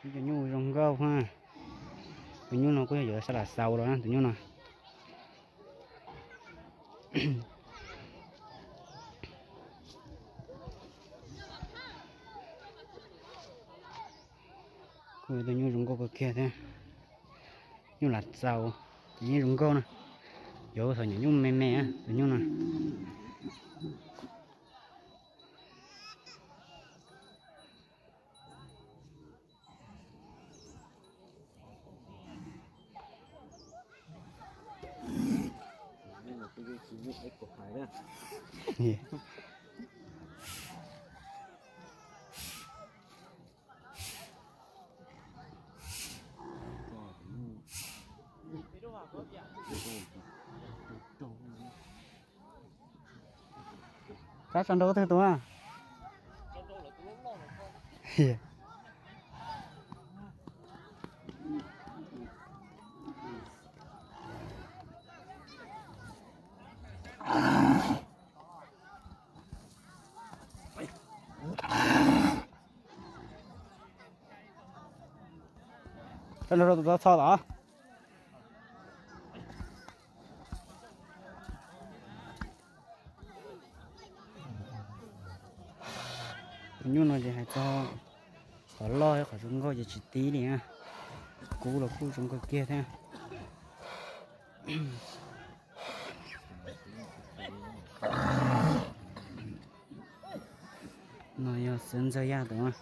Tus nyuj zoo nkauj ha. Tus nyuj no kuj yog yuav sab lam xaus los na tus nyuj no. Kuj yog tus nyuj zoo nkauj kawg kiag thiab. Nyuj lam xaus ces yeej zoo nkauj na. Yuav thaum nyuam nyuj me me tus nyuj no. Kab tso nrau twg tus a? Tso nrau rau tus txho txho los. Tus nyuj no ces hais txog qhov loj thiab qhov zoo nkauj ces tsis tib li na. Kub los kuj zoo nkauj kiag thiab. No yog xwb ntxawg yaj tus.